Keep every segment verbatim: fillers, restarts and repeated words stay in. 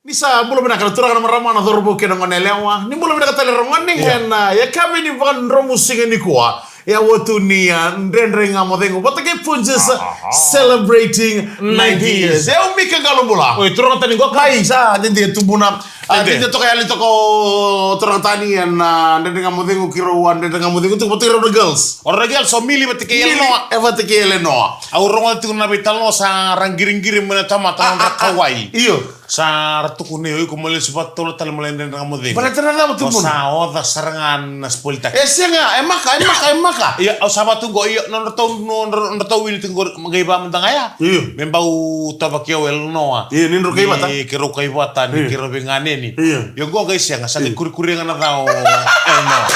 Ni sa bula vinaka na turaga, na marama, na cauravou kei na gone yalewa. Ni bula vinaka tale ragone. Ena yakavi ni vakadromu siga nikua, e a watu ni a Dredre Ga Mo Cegu vata kei Punjas, celebrating ninety years. E au Mika Qalobula. Oi, turaga tani qo. Mai sa dede tubuna. A dede toka yali toka o turaga tani ena Dredre Ga Mo Cegu, keirau a Dredre Ga Mo Cegu tu vata kei rau na girls. O rau na girls o Mili vata kei Elenoa. E vata kei Elenoa. Au rogoca tiko na veitalanoa sa ra qiriqiri mai na tamata na nodra kauwai. Io. Sa ra tukuna o iko mo lesu vakatotolo tale mo lai Dredre Ga Mo Cegu. Baleta na cava tu? Mo sa oca sara ga na spoil taki. E sega, e maka, e maka, e maka. Io, au sa vatu qo, io, nodratou, nodratou wini tiko qo, qai vamada ga ya. Io. Me bau tavaki au Elenoa. Io, ni drau kaivata. Ni keirau kaivata, ni keirau veiganeni. Io. Io, qo qai sega, sa qai kurikuri ga na cau Elenoa.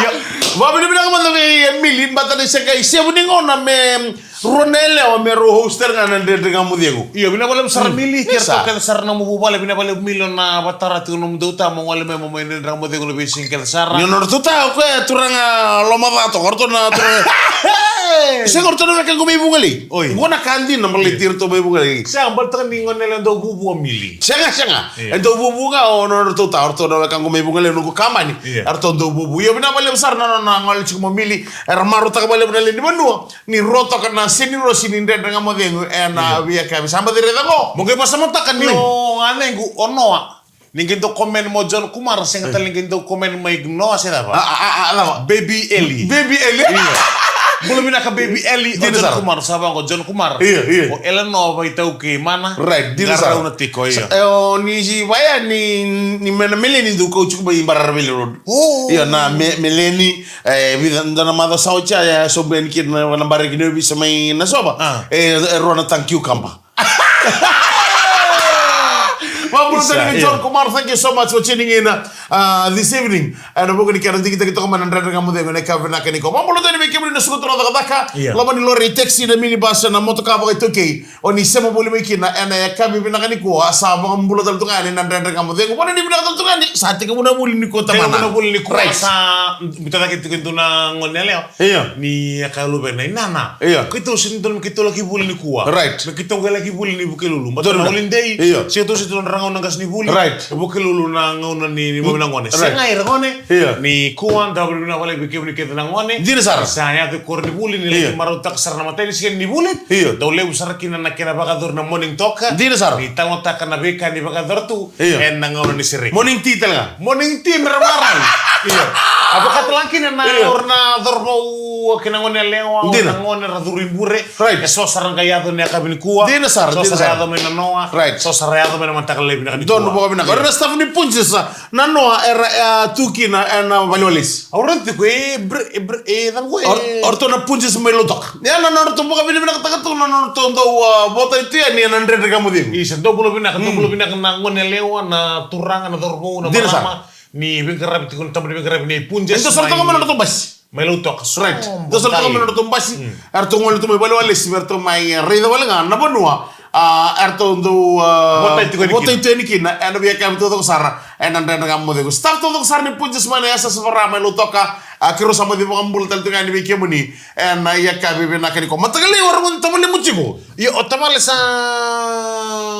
Io. Vavinavinaka mada vei Emily, bata ni se qai sevu ni gauna me rua na yalewa me rau host tale ga na Dredre Ga Mo Cegu. Io, vinaka vakalevu sara Mili, kei ratou kece sara na nomu vuvale, vinaka vakalevu Mili na vatara tiko na nomudou ta mo gole mai mo mai Dredre Ga Mo Cegu na veisiga kece sara. Ni nodratou ta o koya turaga lomaca toka, o ratou na turaga. Sega, o ratou na wekaqu mai Vugalei. Oi. Qo na ka dina baleti iratou mai Vugalei. Sega, baleta ni gone yalewa dau vuvu o Mili. Sega, sega. Io. E dau vuvu ga o nodratou ta, o ratou na wekaqu mai Vugalei, noqu kamani. Io. Eratou dau vuvu. Io, vinaka vakalevu sara na nona gole tiko mai o Mili. Era marautaka vakalevu na lewe ni vanua ni rua toka na senirosi ni Dredre Ga Mo Cegu ena veiyakavi. Sa baci raica qo. Mo qai vakasamataka ni o ganequ o Noa. Ni qai dau comment mai o John Kumar, sega tale ni qai dau comment mai Noa se cava? A, a, a, a, cava? Baby Eli. Baby Eli. Io. Bula vinaka Baby Eli. O John Kumar, sa vaqo John Kumar. Io, io. O Elenoa vakaitaukei mana. Right, dina sara. Qarauna tiko, io. E, o ni si vaya ni, ni mena Meleni dau kau tiko mai Barara Valley Road. O. Io, na me, Meleni, e, vica, dua na macawa sa oti ya, e, sobu yani kina na, na bareki ni ovisa mai Nasova. A. E, e rua na tang cucumber. Vabula tale vei John Kumar, thank you so much for tuning in, uh, this evening. Ena vuku ni kena digitaki toka mai na Dredre Ga Mo Cegu ena yakavi vinaka nikua. Vabula tale vei kemuni na suka turaga cakacaka. Io. Loma ni lori, taxi, na minibus, na motoka vakaitaukei. O ni sema voli mai kina ena yakavi vinaka nikua, sa vakabula tale tu ga yani na Dredre Ga Mo Cegu. Vona ni vinaka tale tu ga yani, sa tekivu na vuli nikua tamana. Tekivu na vuli nikua, right. Sa biuta cake tiko e dua na gone yalewa. Io. Ni a kaya luvena, inana. Io. Keitou sega ni dodonu me keitou laki vuli nikua. Right. Me keitou qai laki vuli ni Vukelulu. Baleta na holiday. Io. Sega, keitou sega ni dodonu na gauna na qasenivuli. Right. E Vukelulu na gauna ni, ni vavinavinaka gone. Right. Sega, ira gone. Io. Nikua, da vakavinavinaka vakalevu vei kemuni kece na gone. Dina sara. Sa yaco e koronivuli, ni laki marautaka sara na imatai ni siga ni vuli. Io. Dau levu sara kina na kena vakayacori na morning talk. Dina sara. Ni talanoataka na veika ni vakayacora tu. Io. Ena gauna ni sereki. Morning tea tale ga. Morning tea me ra marau. Io. A vaka tale ga kina na, io, o ira na cauravou kei na gone yalewa, dina, o ira na gone ra curu i bure. Right. E so sara qai yaco ena yakavi nikua. Dina sara, dina sara. So sara yaco mai na noa. Right. So sara yaco mai na mataka lailai vinaka nikua. Donu vakavinaka. Io. O ira na staff ni Punjas, na noa era, e, tu kina ena valewalesi. Au raica tiko e bre-, e bre-, e cava qo e. O, o ratou na Punjas mai Lautoka. Ia na nodratou vakavinavinakataka tu na nodratou dau, a, votai tu yani ena Dredre Ga Mo Cegu. Isa, dou bula vinaka, dou bula vinaka na gone yalewa, na turaga, na cauravou, na marama. Dina sara. Ni veiqaravi tiko na tabana ni veiqaravi ni Punjas. Dou sara toka mai na nodratou basi. Mai Lautoka. Right. Dou sara toka mai na nodratou basi. Mm. Eratou gole tu mai valewalesi, eratou mai, e, raica wale ga na vanua. A, eratou dau, a, votai tiko yani kina. Votai tiko yani kina ena veiyakavi taucoko sara ena Dredre Ga Mo Cegu. Staff taucoko sara ni Punjas mai na S S F R mai Lautoka, a, keirau sa baci vakabula tale tu ga yani vei kemuni ena yakavi vinaka nikua. Mataka lailai, o ira gona tavale mo tiko. Io, o tavale sa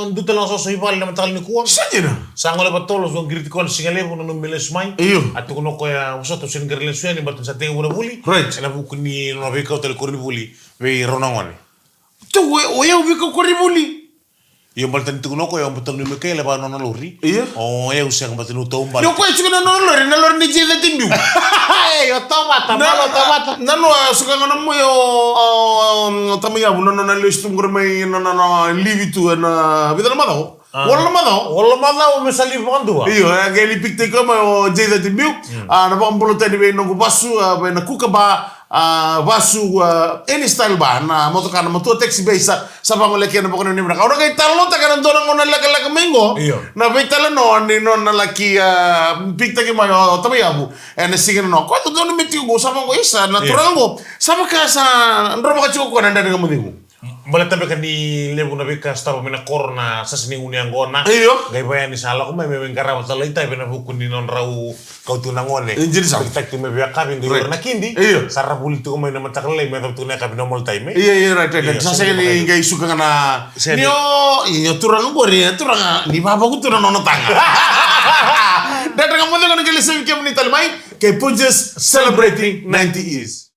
dua tale na soso i vale na mataka nikua. Sa dina. Sa gole vakatotolo, sa qiriti koya na siga levu, nanuma me lesu mai. Io. A tukuna o koya, vosota, au sega ni qai lesu yani baleta ni sa tekivu na vuli. Right. Ena vuku ni nona veikau tale koronivuli vei rau na gone. Tu, o, o yau veikau koronivuli. Io, baleta ni tukuna o koya, au bau talanoa mai kei Leva na nona lori. Io. O yau sega, baleta niu taubale. Ni o koya tiko na nona lori, na lori ni J thirty Biu. Ei, o Tavata, na, malo o Tavata. Na noa, suka ga na moya o, o, o Tamai Yavu, na nona lesu tu qori mai, na, na, na livi tu ena vica na macawa. A. Walu na macawa. Walu na macawa me sa livi vakadua. Io, e qai lai pikitaki koya mai o J thirty Biu. Mm. A, na vakabula tani vei noqu vasu, a, vei na Kuka Bar, a, vasu, a, Any Style Bar, na motoka na Matua Taxi Bay sa, sa vagolea kina na vakavinavinaka. Au na qai talanoataka ena dua na gauna lekaleka mai qo. Io. Na veitalanoa ni nona laki, a, pikitaki mai o, o Tamai Yavu ena siga nanoa. Koya dodonu me tiko qo, sa vaqo, isa, na turaga qo. Sa vaka sa drova tiko o koya na Dredre Ga Mo Cegu. Baleta beka ni levu na veika sotava mai na koro na sasa ni gunu yaqona. Io. Qai vaya ni sa lako mai me qarava tale i tavi ena vuku ni nodrau kau tu na gone. E, dina sara. Taki tu me via kavi qai ora na kidi. Io. Sa ra vuli tu mai na mataka lailai me yacova tu na yakavi normal time. Io, io, right, right, right. Sa sega ni qai suka ga na. Ni o, io, turaga qori, turaga, ni vavaku tu na nona taga. Dredre Ga Mo Cegu na qai lesu vei kemuni tale mai. Kei Punjas celebrating ninety years.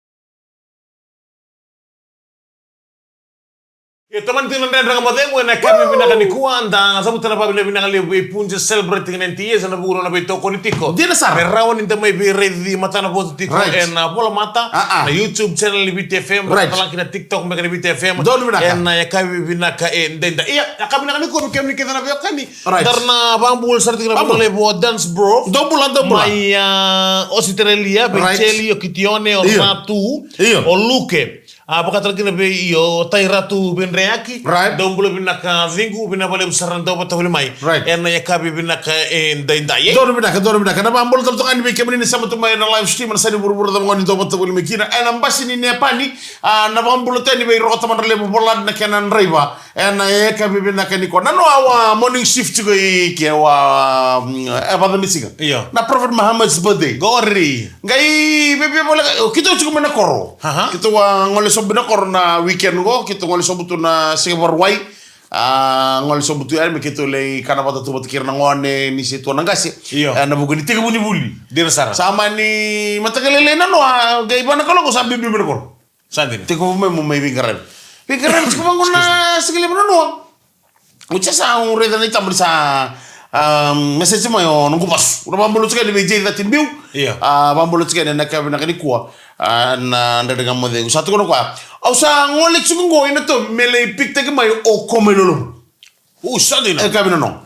Ia, tomani tiko na Dredre Ga Mo Cegu ena yakavi vinaka nikua, da cavuta na vavinavinaka levu vei Punjas celebrating ninety years ena vuku ni nona veitokoni tiko. Dina sara. Me rawa ni da mai veiraici matana votu tiko ena volamata, na YouTube channel ni Viti F M, right, na TikTok beka ni Viti F M. Donu vinaka. Ena yakavi vinaka edaidai. Ia, yakavi vinaka nikua vei kemuni kece na veiwekani. Right. Daru na vakabula sara tiko na vakalevu o Dance Bro. Dou bula, dou bula. Mai, a, Australia, vei Jeli, o Kitione, o Ratu, o Luke. A, vakatara kina vei, io, Tai Ratu Vedreyaki. Right. Dou bula vinaka ciqu, vinaka vakalevu sara na dau vata voli mai. Right. Ena yakavi vinaka edaidai. Donu vinaka, donu vinaka. Na vakabula tale toka yani vei kemuni ni sema tu mai na live stream, na sani vuravura, cava gona ni dau vata voli mai kina. Ena basi ni Nepani, a, na vakabula tu yani vei Roko Tamadra Levu Volad na kena draiva. Ena yakavi vinaka nikua. Na noa au a morning shift tiko i ke au a, mm, e vata Michigan. Io. Na Prophet Muhammad's birthday. Qori. Qai vevia voleka, keitou tiko mai na koro. Aha. Keitou a gole sobu na koro na weekend qo, keitou gole sobu tu na siga Vakarauwai. A, gole sobu tu yani me keitou lai kana vata tu vata kei ira na gone ni se tu na qase. Io. E, na vuku ni tekivu ni vuli. Dina sara. Sa mani mataka lailai na noa, qai va na kaloko sa biubiu mai na koro. Sa dina. Tekivu mai mo mai veiqaravi. Veiqaravi tiko vaqo na siga levu na noa. Oti sa au raica na itaba ni sa, a, message mai o noqu vasu. Na vakabula tiko yani vei J thirty Biu. Io. A, vakabula tiko yani na yakavi vinaka nikua. A, na Dredre Ga Mo Cegu. Sa tukuna o koya. Au sa gole tiko qo ina tovi me lai pick taki mai o Ko Mai Lolovu. U, sa dina. E yakavi na noa.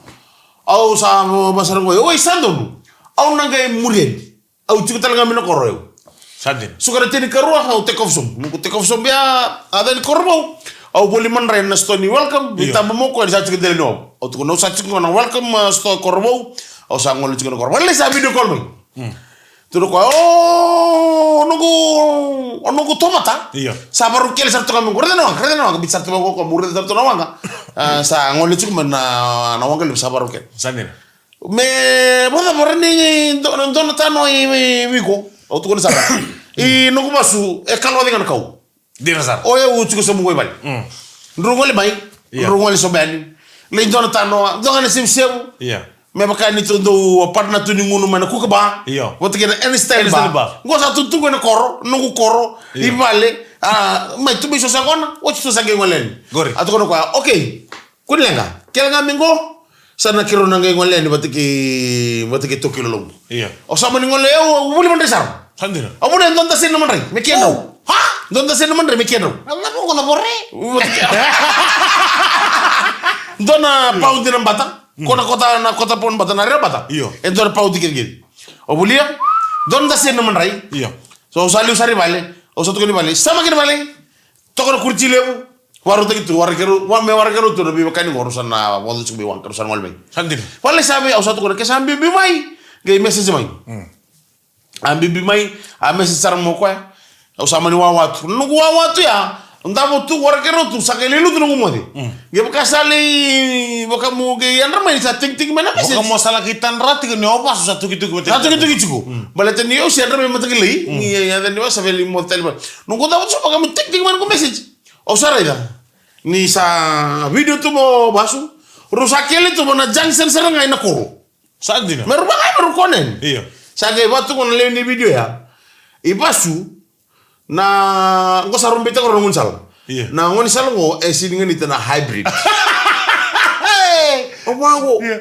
Au sa vasara qo. Oi, sa donu. Au na qai muri yani. Au tiko tale ga mai na koro au. Sa dina. Suka na tinikarua, au take off sobu. Noqu take off sobu ya, a yaca ni Korovou. Au voli madrai na store ni Welcome, io, vei taba mo koya ni sa tiko dela ni wavu. Au tukuna au sa tiko na Welcome, a, store Korovou. Au sa gole tiko na koro. Wale sa video call mai. Mm. Tukuna o koya, o, noqu, o noqu tomata. Io. Sa varau kele sara toka mai qo. Raica na waqa, raica na waqa, biuta sara toka mai qo, mo raica sara toka na waqa. A, sa gole tiko mai na, na waqa levu sa varau kele. Sa dina. Me vacava ni dua, dua na tanoa i, i, i vei iko. Au tukuna sara. I noqu vasu, e kaloca ga na kau. Dina sara. O yau au tiko sobu qo i vale. Mm. Drau gole mai, io, drau gole sobu yani. Lai dua na tanoa, dua ga na sevusevu. Io. Me vaka ni tou dau a partner tu ni gunu mai na Kookaburra. Io. Vata kei na Any Style Bar. Any Style Bar. Qo sa tu tu qo ena koro, noqu koro, io, i vale. A, mai tu mai so sa gona, oti tu sa qai gole yani. Qori. A tukuna o koya, okay. Kua ni leqa. Kele ga mai qo. Sa na keirau na qai gole yani vata kei, vata kei Toki Lolovu. Io. Au sa mani gole, au, au vuli madrai sara. Sa dina. Au vuli e dua na daseni na madrai me kedrau. Ha? Dua na daseni na madrai me kedrau. Au na voko na vore. Dua na pound na bata. Mm. Ko na kota, na kota pound bata, na rere bata. Io. E dua na pound kece kece. Au volia. Dua na daseni na madrai. Io. So au sa liu sara i vale. Au sa tukuni vale. Sa maki na vale. Toka na kuriti levu, varautaki tu, wara keirau, wa, me wara keirau tu na veiwekani qo, rau sa na vodo tiko mai waqa, rau sa na gole mai. Sa dina. Vale sa vei, au sa tukuna, ke sa biubiu mai, qai message mai. Mm. A biubiu mai, a message sara mai o koya. Au sa mani wawa tu. Noqu wawa tu ya, davo tu, wara keirau tu, sa qai lai lutu noqu moce. Mm. Qai vaka sa lai, vaka mo qai yadra mai, sa tikitiki mai na message. Vaka mo sa laki tadra tiko ni o vasu sa tukituki vata. Sa tukituki tiko. Mm. Baleta ni au se yadra mai mataka lailai, mm, ni yaca ni vasu sa via lai moce tale mai. Noqu davo tu sa vaka mo tikitiki mai noqu message. Au sa raica ni sa video tu mai o vasu. Rau sa kele tu mai na junction sara ga ina koro. Sa dina. Me rau vaka me rau kona yani. Io. Sa qai vaka tu qo na lewe ni video ya. I vasu na qo sa rau beitaka qo na gaunisala. Io. Na gaunisala qo e sega ni ganita na hybrid. O vaqo. Io.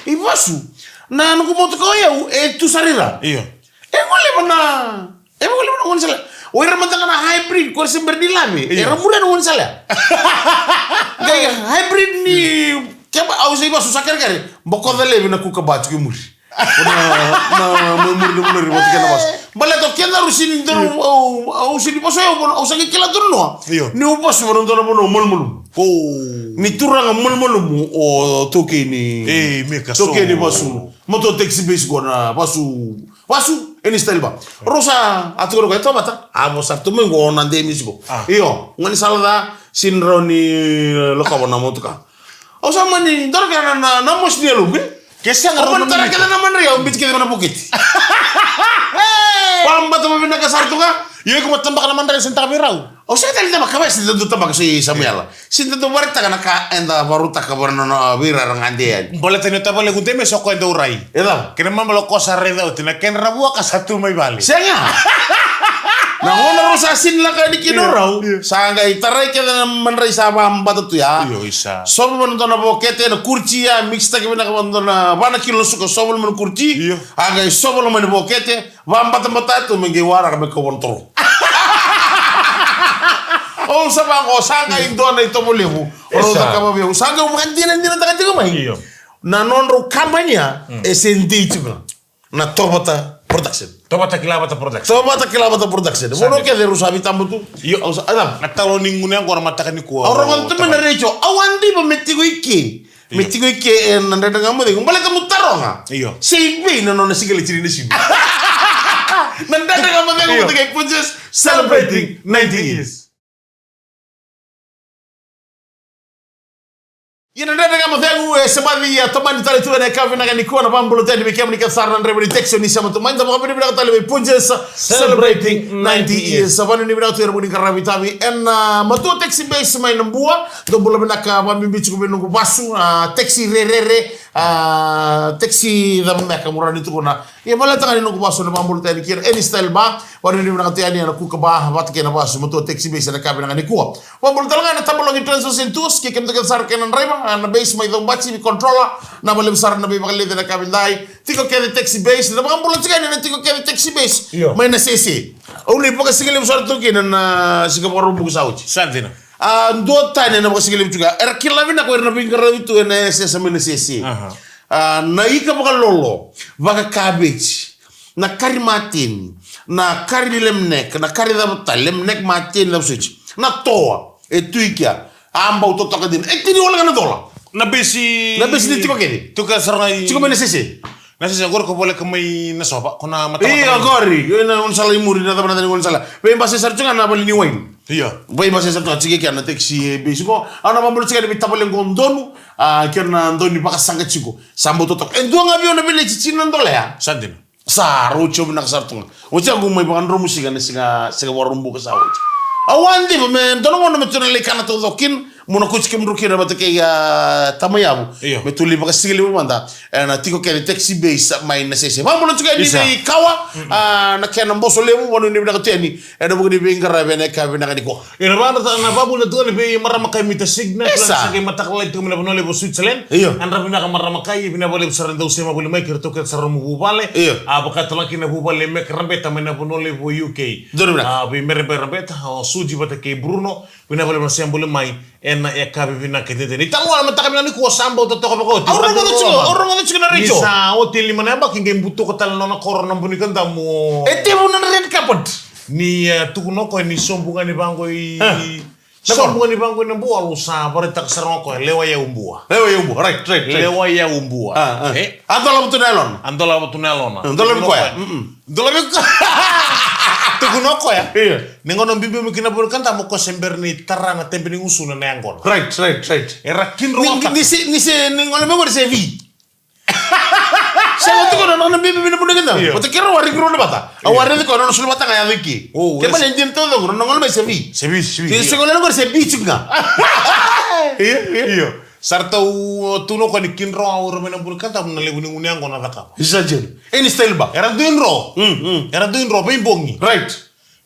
I vasu. Na noqu motoka o yau e tu sara i ra. Io. E gole mai na E vaka levu na gaunisala. O ira mada ga na hybrid, ko ira se bera ni lave. Io. Era muria na gaunisala. Qai hybrid ni keba au sa i vasu sa kerekere. Bokoca laivi na Kookaburra tiko i muri. Na, na, na muri na muri vata kei na vasu. Baleta o keda rau sini dau, au, au sini vasu, au, au sa qai kila tu na noa. Io. Niu vasu vata na dua na vanua malumalumu. Ko. Ni turaga malumalumu o Tokeni. Ei, me ka so. Tokeni vasu. Moto taxi base qo na vasu. Vasu. Any style ba. Rau sa, a tukuna o koya, e tovata. A vosa tu mai qo na dei misiko. Ah. Io, gone sala ca, sini rawa ni, eh, lakova na motoka. Au sa mani, dua na ka na, na, na mosi ni yaloqu, eh. Ke sega, au mani tara kece na madrai, au biuti kece na voketi. Vabata vavinaka sara tu ga. Io, iko mo tabaka na madrai, sini taka vei rau. Au sega tale ni tabaka, kaya sini dau tabaka, so i Samuela. Sini dau vakaraitaka na ka eda vakarautaka vei ira na, na vei ira era gade yani. Baleta ni o tavalequ Demesi o koya e dau rai. E cava? Kena ibalebale o koya sa raica oti na kedra vuaka sa tu mai vale. Sega. Na gauna rau sa sini lako yani kina o rau. Io. Sa qai tarai kece na madrai sa vabata tu ya. Io, isa. Sova mai na dua na vokete, na kuriti ya, mix taki vinaka mai na dua na va na kilo na suka, sova mai na kuriti. Io. A qai sova mai na vokete. Vabatabata tu me qai waraka me kau vana toro. Au sa vaqo, sa qai dua na itovo levu. Rau cakava vei au. Sa qai vakadinadinataka tiko mai. Io. Na nodrau kabani ya, e se dei tiko ga. Na Tovata Production. Tovata Kilavata Production. Tovata Kilavata Production. Sa dei. Vanua kece rau sa veitaba tu. Io. Au sa, a, na talo ni gunu yaqona mataka nikua. Au rogoca tu mai na retio. Au a diva me tiko i ke. Me tiko i ke ena Dredre Ga Mo Cegu. Baleta mo taroga. Io. Se i vei na nona sigaleti ni siga. Na Dredre Ga Mo Cegu, io, vata kei Punjas celebrating ninety years. Ia na Dredre Ga Mo Cegu e se baci ia tomani tale tu ena yakavi vinaka nikua. Na vabula tale vei kemuni kece sara na draiva ni taxi ni sema tomani. Da vakavinavinaka tale vei Punjas celebrating ninety years. Sa vakanuinui vinaka tu ena vuku ni qaravi tavi ena, ah, Matua Taxi Base mai Nabua. Dou bula vinaka, vakabibi tiko vei noqu vasu, ah, taxi rerere, ah, taxi cava beka mo rawa ni tukuna. Ia baleta ga ni noqu vasu na vakabula tale yani kina Any Style Bar, vakanuinui vinaka tu yani ena Kuka Bar vata kei na vasu Matua Taxi Base ena yakavi vinaka nikua. Vakabula tale ga na Tabalogi Transfers and Tours, kei kemudou kece sara kei na draiva, ah, na base mai Caubati, ni controller, na vakalevu sara na veivakaleci ena yakavi dai. Tiko Kece Taxi Base, na vakabula tiko yani na Tiko Kece Taxi Base. Io. Mai Nasese. Au na vakasigalevu sara tu kina na siga Vakaraubuka sa oti. Sa dina. A, dua tani na vakasigalevu tu ga. Era kila vinaka o ira na veiqaravi tu ena yasayasa mai Nasese. Aha. A, na ika vakalolo, vakakaveji, na kari mateni, na kari lemnek, na kari cava tale, lemnek mateni cava soti. Na toa. E tu i kea. A bau totoka dina. E tini wale ga na dola. Na base. Na base ni Tiko Kece. Tiko Kece sara ga i. Tiko mai Nasese. Nasese, qori ko voleka mai Nasova, ko na mataka. Io, qori. Io, na gaunisala i muri, na cava na cava ni gaunisala. Veibasai sara tu ga na vale ni waini. Io. Veibasai sara tu ga, tiko i kea na taxi, e, base qo. Au na vakabula tiko yani vei tavalequ o Donu, a, kei na dau ni vakasaqa tiko. Sa bau totoka. E dua ga vei au na veiletititi na dola ya. Sa dina. Sa rau tiko vinaka sara tu ga. Oti au mai vakadromu siga na siga, siga Vakaraubuka sa oti. Au a diva me dua na gauna me tou na lai kana taucoko kina, meu na kauti kemudrau kina vata kei, a, tamai yavu. Io. Me tou lai vakasigalevu mada ena Tiko Kece Taxi Base mai Nasese. Vakabula tiko yani vei Kawa, a, na kena boso levu, vakanuinui vinaka tu yani ena vuku ni veiqaravi ena yakavi vinaka nikua. Io, na vakabula tiko yani vei marama kai Mita Signa, kila ni sa qai mataka lailai tiko mai na vanua levu o Switzerland. Io. Yadra vinaka marama kai, vinaka vakalevu sara ni dau sema voli mai, kei iratou kece sara nomu vuvale. Io. A, vaka talega kina vuvale Mek Rabeta mai na vanua levu o U K. Donu vinaka. A, vei Mere Bai Rabeta, o Suji vata kei Bruno, vinaka vakalevu na sema voli mai ena yakavi vinaka edaidai. Ni tale ga na mataka vinaka nikua sa bau totoka vakaoti. Au rogoca tiko, au rogoca tiko na retio. Ni sa oti e lima na yabaki qai butuka tale na nona koro na Bunikadamu. E tevu na red carpet. Ni, e, tukuna o koya ni sobu ga ni vaqo i, e, na koro. Sobu ga ni vaqo i Nabua, au sa vakaraitaka sara ga o koya, lewa i yau Bua. Lewa i yau Bua, right, right, right. Lewa i yau Bua. A, a. E? A dolava tu na yalona. A dolava tu na yalona. A, dolavi koya. Mm-mm. Dolavi koya. Tukuna o koya. Io. Ni gauna biubiu mai kina Bunikadamu o koya se bera ni tara na tebe ni gusuna na yaqona. Right, right, right. Era kidroataka. Ni, ni se, ni se, ni gole mai qori se vi. Sa oti koya na nona bibi vina Bunikadamu. Io. Vata kei rau a riki rau na vata. Io. Au a raici koya na nona sulu vata ga yaco i ke. O, ke mani e dina taucoko, na gole mai se vi. Se vi, se vi, io. Se gole mai qori se vi tiko ga. Io, io. Io. Sa ratou tukuna o koya ni kidroa o ira mai na Bunikadamu na levu ni gunu yaqona cakava. Isa jeri. Any Style Bar. Era dui dro. Mm, mm. Era dui dro, veibogi. Right.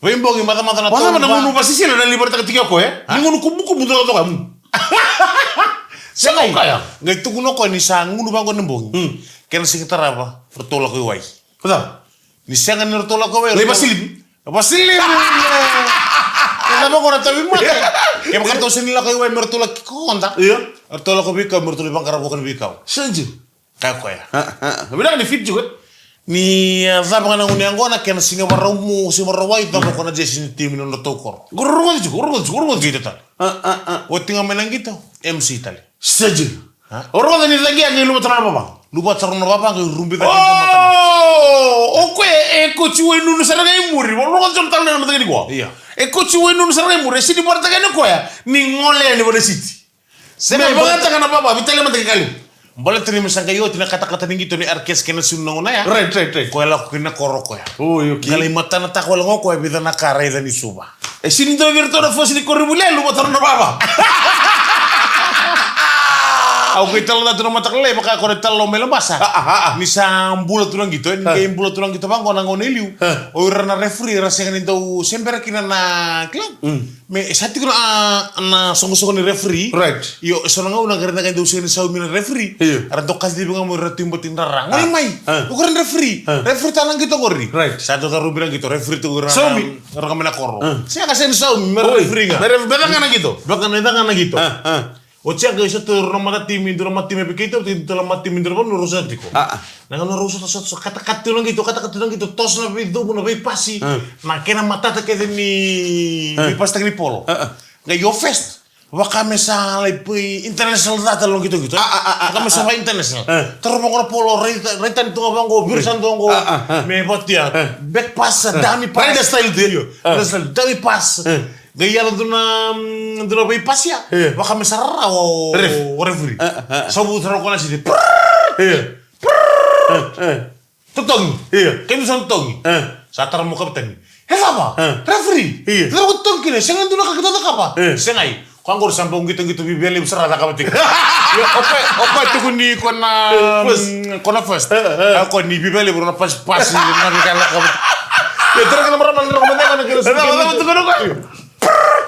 Veibogi, macamaca na tolu. Macamaca na gunu vasisila na livalitaka tiko o koya, e? A? Ni gunu kubukubu, dua toka, mm. Sega. Qai tukuna o koya ni sa gunu vaqo na bogi. Mm. Kena siga tarava, ratou lako i wai. Koya. Ni sega ni ratou lako i wai. Lai vasilimi. Vasilimi. Kena vaqo na tauvimate. Kevaka ratou sega ni lako i wai, me ratou laki kokoda. Io. Ratou lako veikau, me ratou lai vaqara vuka ni veikau. Sega. Kaya o koya. A, a, a. Vinaka ni fit tiko, e? Ni, a, cava ga na gunu yaqona, kena siga Vakaraubuka, siga Vakarauwai, cava o koya na jesi ni timi ni nodratou koro. Qo rogoci tiko, rogoci tiko, rogoci tiko. Qito tale. A, a, a. Oti ga mai na qito, M C tale. Seji. A? O rogoca ni cagi a qai luvata na vava. Luvata rau na vava qai rubi cake na matana. O, o koya e koci wainunu sara ga i muri. Valoka tiko na tala na mataka ni koya. Ia. E koci wainunu sara ga i muri. E sini vara cake na koya. Ni gole yani vana siti. Sega me vakataka na vava, vitale mata ke kaliu. Baleta ni me sa qai oti na katakata ni qito ni R K S kei na sunu na gauna ya. Right, right, right. Koya lako kina na koro koya. Oi, okay. Qai matanataka wale ga o koya vica na ka raica ni Suva. E sini dua vei iratou na fosi ni koronivuli, e luvata rau na vava. Au qai tala na tu na mataka lailai, vaka ko na tala o mai Labasa. Ah, ah, ah, ah. Ni sa bula tu na qito, ni qai bula tu na qito vaqo na gauna i liu. Ah. O ira na referee, era sega ni dau sebera kina na club. Mm. Me, e sa tiko na, na soqosoqo ni referee. Right. Io, e so na gauna qai ra na qai dau sega ni saumi na referee. Io. Era dau kacivi ga mo ira tu i bati ni rara. Gole mai. Ah. O ira na referee. Ah. Referee ta na qito qori. Right. Sa dau carubi na qito, referee tu ira na. Saumi. Ra ka mai na koro. Ah. Sega, sega ni saumi, me ra referee ga. Me ra, me ra ga na qito. Vaka na, vaka na qito. Ah, ah. O Jack, e sa tu na mata timi, dua na mata timi vei keitou, dua na mata timi, dua na vanua, rau sa tiko. Ah, ah. Na gauna rau sa, sa, sa, katakata tu na qito, katakata tu na qito, toso na veicumu, na veipasi. Ah. Na kena matata kece ni, ah, veipasitaki ni polo. Ah, ah. Qai o first. Vaka me sa lai pui international data lo qito qito. Ah, ah, ah, ah, vaka me sa, ah, vai international. Ah. Taro vaqo na polo, rai, rai tani tu ga vaqo, vira sa tu vaqo. Ah, ah, ah. Me vatia. Ah. Back pass, ah, dummy pass. Rider style tu. Io. Ah. Rider style, dummy pass. Ah. Qai yala dua na, mm, dua na veipasi ya. Io. Vaka me sa rarawa o, ref, o referee. Ah, ah, ah. Sa vuta rau ko na siti. Io. Ah, ah. Totogi. Io. Kei dua sa totogi. Ah. Sa tara mo kapitani. E cava? Ah. Referee. Io. Cava ko totogi kina? Sega dua na ka keitou cakava. Io. Sega i. Ko qori sa bau qitoqito viavia levu sara cakava tiko. Io, o koya, o koya tukuni ko na, mm, ko na first. Ah, ah. A ko ni viavia levu na pasi, pasi, na ka cakava tiko. Io, tara kina marama na ka mate ko na kira. Cava, cava tukuna ko?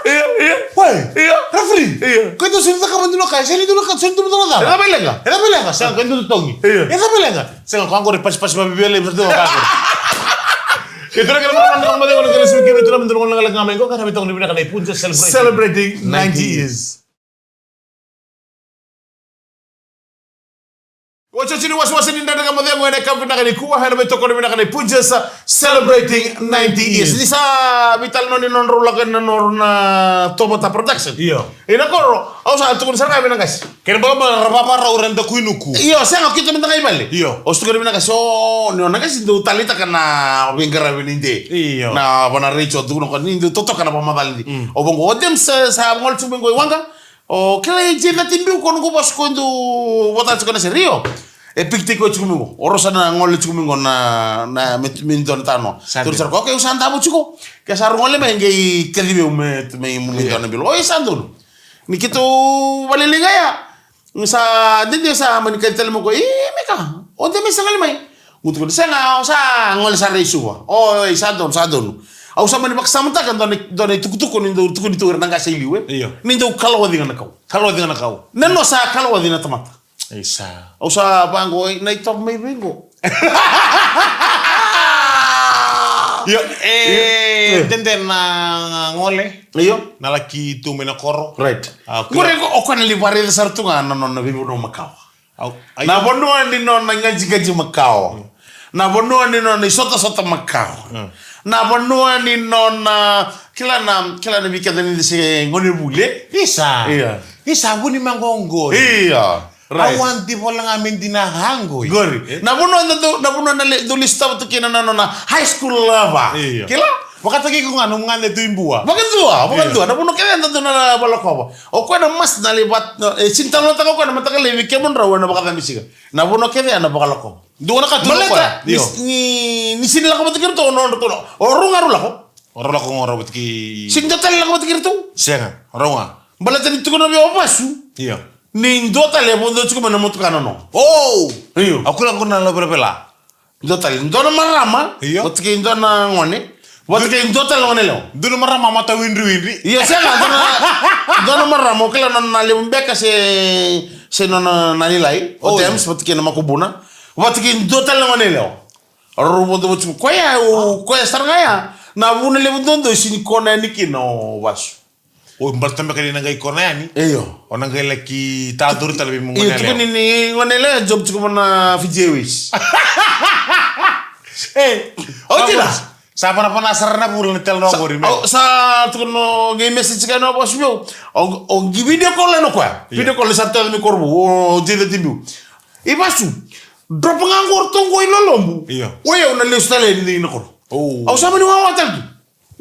Io, io. Wai. Io. Referee. Io. Ko ito sini cakava dua na ka, sini dua na ka, sini dua na ka. E cava e leqa? E cava e leqa? Sa ko ito totogi. Io. E cava e leqa? Sega, ko qori pasipasi ma viavia levu sa tu ko qori. Io, tara kina marama na ka mate ko na kira, sini kira tu na mate ko na leqa mai ko, ka na me totogi vinaka na i Punjas celebrating, celebrating ninety years. Otioti ni wasewase ni Dredre Ga Mo Cegu ena yakavi vinaka nikua, ena veitokoni vinaka ni Punjas celebrating ninety years. Yes. Ni sa veitalanoa ni nodrau lako ena nodrau na Tovata Production. Io. Ena koro, au sa tukuna sara ga vei na qase. Kena ibalebale ra vavarau, ra dakuinuku. Io, sega, keitou mada ga i vale. Io. Au sa tukuna vei na qase, o, ni o na qase dau taleitaka na veiqaravi ni de. Io. Na vana retio, tukuna ko ni dau totoka na vakamacala ni de. Mm. Au vaqo, o James sa, sa gole tiko mai qo i waqa. O kila i Jay Catibiu ko noqu vasu ko dau vota tiko na sere, io. E pick-taki koya tiko mai qo. O rau sa na gole tiko mai qo na, na me, me dua na tanoa. Sa dua. Tou sa rau, okay, au sa davo tiko. Ke sa rau gole mai qai kacivi au me, me, me dua na bilo. Oi, sa donu. Ni keitou valelei ga ya. Ni sa dede sa mani kaci tale mai koya, "Ii, Mika, o de mai sa gole mai?" Qu tukuna, "Sega, au sa gole sara i Suva." "Oi, sa donu, sa donu." Au sa mani vakasamataka dua na, dua na itukutuku ni dau tukuni tu ira na qase i liu, e? Io. Ni dau kalawaci ga na kau. Kalawaci ga na kau. Na noa sa kalawaci na tamata. Isa. Au sa vaqo, na itovo mai vei qo. Io, e, io, dede na gole. Io. Na laki tu mai na koro. Right. A, okay. Qori o koya na lai vakaraica sara tu ga na nona veivanua makawa. Au, ai. Na vanua ni nona gajigaji makawa. Mm. Na vanua ni nona isotasota makawa. Mm. Na vanua ni nona, kila na, kila na vei keda ni se gone vuli, e? Isa. Io. Isa, vuni maqoqo. Io. Right. Au a di vola ga me dina ga qo. Qori. Eh? Na vanua na dau, na vanua na le, dau lesu tavata kina na nona high school lover. Io. Kila? Vakataki iko ga nomu gane tu i Bua. Vakadua, vakadua. Io. Na vanua kece na dau na vakalakova. O koya na mas na le vat, na, e, sini talanoataka o koya na mataka lailai vei kemudrau ena vakacabisika. Na vanua kece na vakalakova. Dua na ka tu na koya. Baleta, ni, io, ni, ni sini lako vata kei iratou, o nodratou, o rau ga rau lako. O rau lako ga rau vata kei. Sini dua tale lako vata kei iratou. Sega, o rau ga. Baleta ni tukuna vei au o Vasu. Io. Ni dua tale e vodo tiko mai na motoka nono. O! Io. Au kila ko na lau velavela. Dua tale, dua na marama. Io. Vata kei dua na gone. Vata kei dua tale na gone yalewa. Dua na marama mata widriwidri. Io, sega, dua na, dua na marama, o kila nona levu beka se, se nona na lailai. O, oi. Times, vata kei na makubuna. Vata kei dua tale na gone yalewa. Rau vodo vata tiko. Koya, o, koya sara ga ya. Na vuna levu dodonu, sini kona yani kina o Vasu. O, baleta beka ni na qai kona yani. Io. O na qai laki tacori tale vei mo gone yalewa. Io, tukuni ni gone yalewa, job tiko mai na Fiji Airways. E, o tira. Sa vanavana sara na vula na tale na qori me. Sa, o, sa tukuna o qai message ka na Vasu meu. O, o qai video call ena koya. Io. Video call sa tale mai Korovou, o Jay Catibiu. I Vasu. Drop ga qo o ratou qo i lolobu. Io. O yau na lesu tale ni na koro. Oh. Au sa mani wawa tale tu.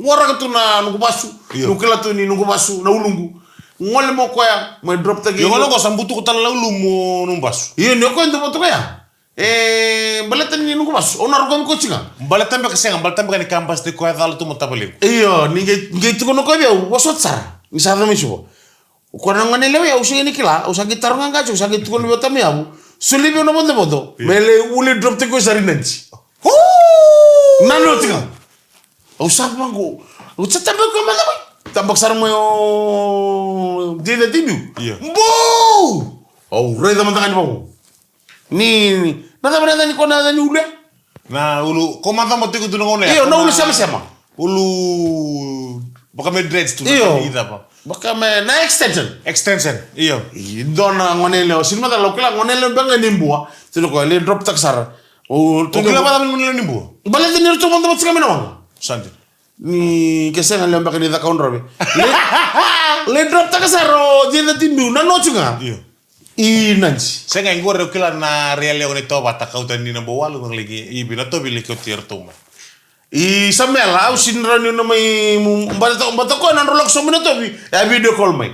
Waraka tu na noqu vasu. Io. Noqu kila tu ni noqu vasu, na uluqu. Gole mo koya, mo drop taki. Io, gole qo sa butuka tale na ulumu nomu vasu. Io, ni o koya dua mo toka ya. E, baleta ni noqu vasu. Au na rokovi koya tiko ga. Baleta beka sega, baleta beka ni ka basika koya cala tu mo tavalequ. Io, ni qai, qai tukuna koya vei au, vosota sara. Ni sa yaco mai Suva. O koya na gone lewe, au sega ni kila, au sa qai taroga ga tiko, au sa qai tukuna vei au tama yavu. Soli vei au na vodovodo. Io. Me lai, u lai drop taki koya sara i Nadi. Huu! Na noti ga. Au sa vaqo. Au sa tabaki koya mada mai. Tabaki sara mai o J thirty Biu. Io. Buu! Au raica mada ga ni vaqo. Ni, ni, na cava na yaca ni ko na yaca ni ulu ya? Na ulu, ko mada mo tiko tu na gauna ya. Io, na ulu semasema. Ulu, vaka me dreads tu na. Io. Ka ni cava. Vaka me, na extension. Extension, io. I dua na gone lewe, sini macala, au kila gone lewe beka ni Bua. Tiko ko, le drop taki sara. O, o kila vaka me gone lewe ni Bua. Baleta ni ratou mada mo tiko mai na waqa. Sa dina. Ni ke sega lewe beka ni Cakaudrove. Le, le drop taka sara o J thirty Biu, na noti ga. Io. I Nadi. Sega, i qori au kila na rai yalewa ni Tovata, kauta ni na Bua walu, na leki, i vei na tovi leki oti eratou mai. I Samela, au sini rawa ni na mai, mu, bata, bata koya na droloko sobu na tovi, e a video call mai.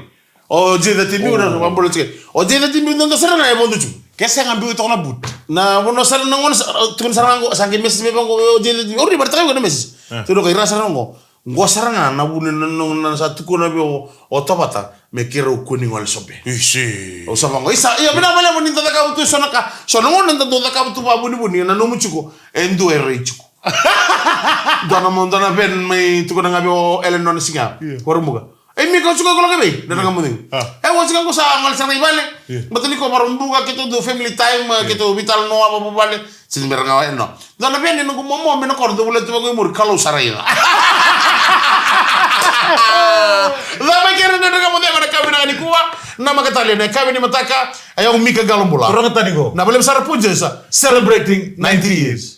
O J thirty Biu na, oh, vabolo tiko. O J thirty Biu na dua sara ga e vodo tu. Ke sega biu toka na boot. Na vono sara na gona sa, tukuna sara ga qo, sa qai message me vaqo, o J thirty Biu. Ori, bata kai na message. Eh. Tukuna ko ira sara ga qo. Qo sara ga na vuna na, na, na sa tukuna vei o, o Tovata. Me keirau kua ni gole sobe. Isi. Au sa vaqo. Isa, ia, vina vale mo ni da cakava tu so na ka. So na gona da dau cakava tu vavunivuni, na nomu tiko. E dua e rai tiko. Dua na mo, dua na ven mai tukuna ga vei o Eleanor na siga. Io. Ko Rabuka. E mi ka tiko e kola ka vei, na ranga mo cegu. Ah. E, au tiko qo sa gole sara i vale. Io. Bata ni ko Rabuka, keitou dau family time, io, keitou veitalanoa vavuvale. Sini me ranga wa, e, no. Dua na ven e noqu momo me na koro, dau vula tu vaqo i muri, Kalou sara i. Cava kere na ranga mo cegu na kavi na nikua, na makatale na kavi ni mataka, e au Mika Qalobula. Roga tani qo. Na vale sara Punjas, celebrating ninety years.